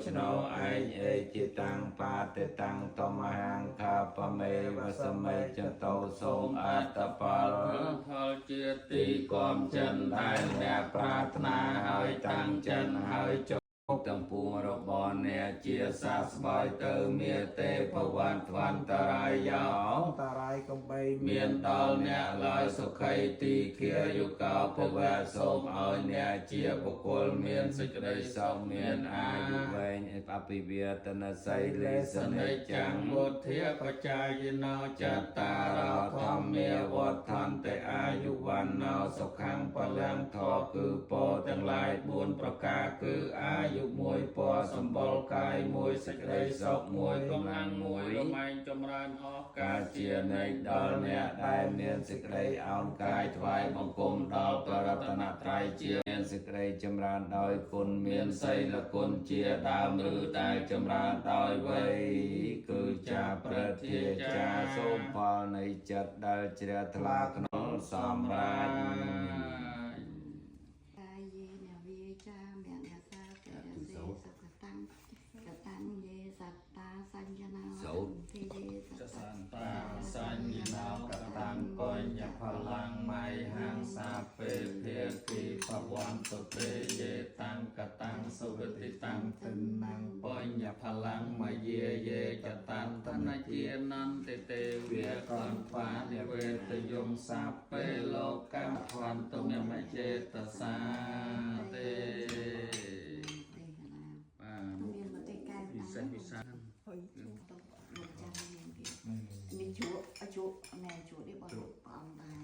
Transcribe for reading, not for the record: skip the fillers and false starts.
ច្នោះឯងអេជាតាំងបាតិតាំងតមហាងខាបមេវសមេចន្តោសូមអត្តផល ផលជា ទី ទី គំចិនដែលអ្នកប្រាថ្នាហើយតាំងចិនហើយចុកទាំងពួងរបស់អ្នកជាសាស្បើយទៅមេទេភវន្តវន្តរាយោ តារាយកំបី មានដល់អ្នកឡើយសុខីទីគាយុកោភវៈសូមឲ្យអ្នកជាបុគ្គលមានសេចក្តីសុខមានអាយុវែងអភិវឌ្ឍនសីលេស ស និ និ ចាំង ចាំងវុធាបច្ចាយណោ ចតារោធម្មាវដ្ឋន្តិអាយុវណ្ណោសុខំពលំធម៌គឺពរទាំងឡាយ4ប្រការគឺអាយុមួយពរសម្បុរកាយមួយសេចក្តីសុខមួយកម្លាំងមួយ រមែងចម្រើនអស់ កាលជានិច្ចដល់អ្នកដែលមានសេចក្តីអោនកាយថ្វាយបង្គំដល់ព្រះរតនត្រ័យជាមានសេចក្តីចម្រើនដោយគុណមានសីលគុណជាដើមឬដែលចម្រើនដោយវ័យគឺចាប្រធាចាសូមផលនៃចិត្តដែលជ្រះថ្លាក្នុងសម្រាច កាយេនវាចាមនសាតរសេសុកតាំងកតាំងយេសត្តាសញ្ញនាទិយេស ច ត្តា សន្តាសញ្ញណោកតាំងបញ្ញផលាំងមៃហាងសាពេភាគីភវន្តទេយេតាំងកតាំងសុវតិតាំង ទិណាំង បញ្ញផលាំងមយាយេចតានតនជានន្តិទេវាកន្វានិវេតយងសាពេលោកំភវន្តមមចេតសាទេ ទេកណា បាទ មានមតិកែវ ពិសេសពិសា ហើយចាំមានគេមានជ្រក់ជ្រក់ណែជ្រក់នេះបងព្រះអង្គដែរ